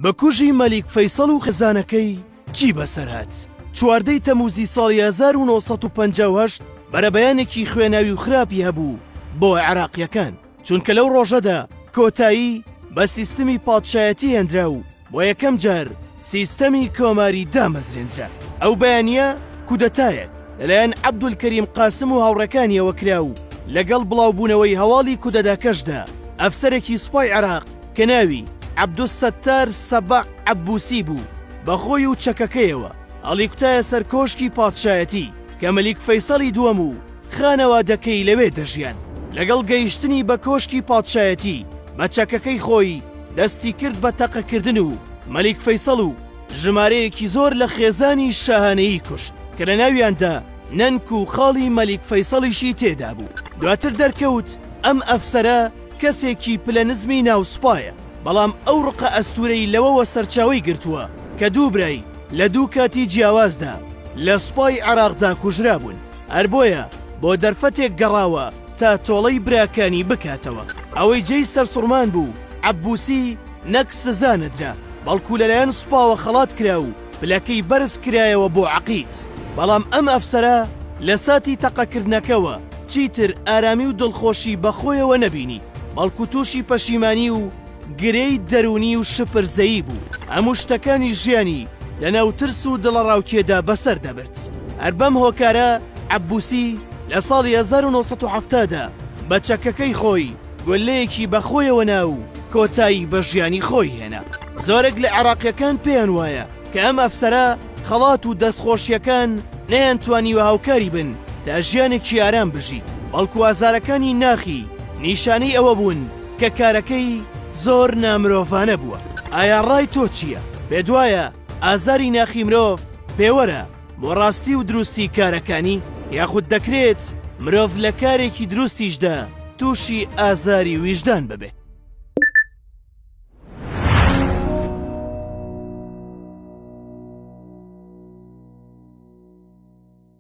بکوژی مەلیک فەیسەڵ و خێزانەکەی چی بەسەر هات؟ چواردەی تەموزی ساڵی 1958 بەرەبەیانێکی خوێناوی و خراپی هەبوو بۆ عێراقییەکان، چونکە لەو ڕۆژەدا کۆتایی بە سیستمی پادشایەتی هێنرا و بۆ یەکەم جار سیستەمی کۆماری دامەزرێندرا. ئەو بەیانییە کودەتایەک لەلایەن عەبدولکەریم قاسم و هاوڕێکانیەوە کرا و لەگەڵ بڵاوبوونەوەی هەواڵی کودەداکەشدا ئەفسەرێکی سوپای عێراق کە ناوی عەبدولستار سەبع عەبوسی بوو بە خۆی و چەکەکەیەوە هەڵیکوتایە سەر کۆشکی پادشایەتی کە مەلیک فەیسەڵی دووەم و خانەوادەکەی لەوێ دەژیان. لەگەڵ گەیشتنی بە کۆشکی پادشایەتی بە چەکەکەی خۆی دەستی کرد بە تەقەکردن و مەلیک فەیسەڵ و ژمارەیەکی زۆر لە خێزانی شاهانەیی کوشت کە لەناویاندا نەنک و خاڵی مەلیک فەیسەڵیشی تێدابوو. دواتر دەرکەوت ئەم ئەفسەرە کەسێکی پلە نزمی ناو سوپایە، بەڵام ئەو ڕقە ئەستوورەی لەوەوە سەرچاوەی گرتووە کە دوو برای لە دوو کاتی جیاوازدا لە سوپای عێراقدا کوژرابوون، هەر بۆیە بۆ دەرفەتێک گەڕاوە تا تۆڵەی براکانی بکاتەوە. ئەوەی جێی سەرسوڕمان بوو، عەبوسی نەک سزا نەدرا، بەڵکو لەلایەن سوپاوە خەڵات کرا و پلەکەی بەرز کرایەوە بۆ عەقید. بەڵام ئەم ئەفسەرە لە ساتی تەقەکردنەکەوە چیتر ئارامی و دڵخۆشی بەخۆیەوە نەبینی، بەڵکو تووشی پەشیمانی و گرێی دەروونی و شپرزەیی بوو، هەموو شتەکانی ژیانی لەناو ترس و دڵەڕاوکێدا بەسەر دەبرد. هەر بەم هۆکارە عەبوسی لە ساڵی 1970 دا بە چەکەکەی خۆی گوللەیەکی بە خۆیەوە نا و کۆتایی بە ژیانی خۆی هێنا. زۆرێک لە عێراقییەکان پێیان وایە کە ئەم ئەفسەرە خەڵات و دەستخۆشییەکان نەیانتوانیوە هاوکاری بن تا ژیانێکی ئارام بژی، بەڵکو ئازارەکانی ناخی نیشانەی ئەوە بوون کە کارەکەی زۆر نامرۆڤانە بووە. ئایا ڕای تۆ چییە؟ پێتوایە ئازاری ناخی مرۆڤ پێوەرە بۆ ڕاستی و دروستی کارەکانی؟ یاخود دەکرێت مرۆڤ لە کارێکی دروستیشدا تووشی ئازاری ویژدان ببێ؟